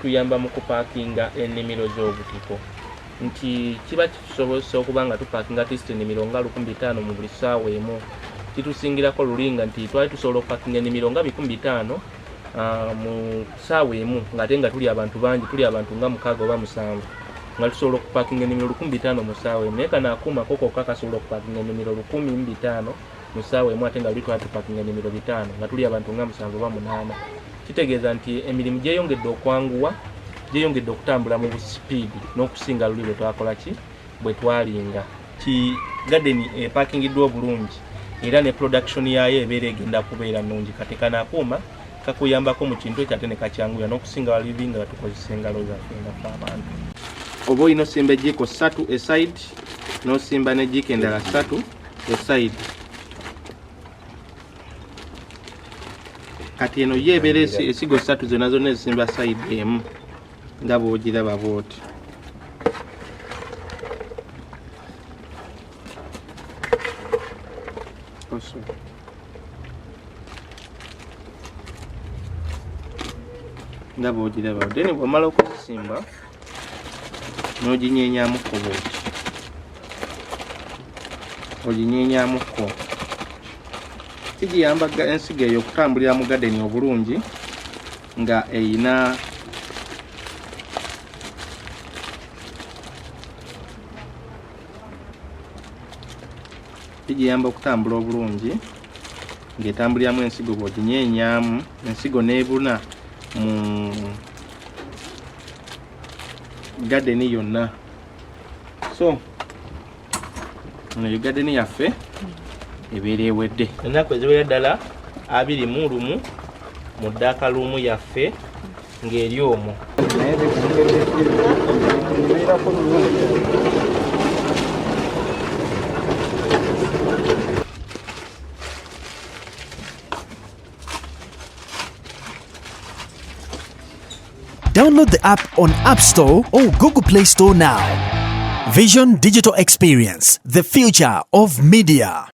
Kituyamba mu kupaakinga ennimiro z'obutiko, nti kiba kitusobozesa okuba nga tupaakinga at least ennimiro nga 1500 mu buli ssaawa emu. Kitusingirako lulinga nti twali tusobola okupaakinga ennimiro nga 500 mu ssaawa emu, ng'ate nga tuli abantu bangi, tuli abantu nga mukaaga oba musanvu, nga tusobola okupaakinga ennimiro 1500 mu ssaawa emu. Naye kano akuuma ko kokka kasobola okupaakinga ennimiro 1500 mu ssaawa emu, ate nga luli twali tupaakinga ennimiro bitaano nga tuli abantu nga musanvu oba munaana. Kitegeeza nti emirimu gyeyongedde okwanguwa, gyeyongedde okutambula mu busipiidi n'okusinga luli bwe twakola ki bwe twalinga. Ki gadeni epakingiddwa obulungi era ne production yaayo ebeera egenda kubeera nnungi. Kati kano akuuma kakuyambako mu kintu ekyo ate ne kakyanguya n'okusinga walibi nga tukozesa engalo zaffe nga ffe abantu. Oba olina osimba ejiiko ssatu eside, n'osimba n'ejiiko endala ssatu eside. Kati eno ye ebeera esigo ssatu zonna zonna ezisimba side emu nga bw'ogiraba bw'oti. Nga bw'ogiraba, then bw'omala okuzisimba n'oginyenyamuko bw'oti, oginyenyamuko, kigiyamba ensigo eyo okutambulira mu gadeni obulungi nga eyina kigiyamba okutambula obulungi ng'etambuliramu ensigo. Bw'oginyenyamu ensigo n'ebuna mu gadeni yonna. So eno ye gadeni yaffe ebeera ewedde ennaku eziwera ddala 21 mu dark room yaffe ng'eri omwo. Download the app on App Store or Google Play Store now. Vision Digital Experience, the future of media.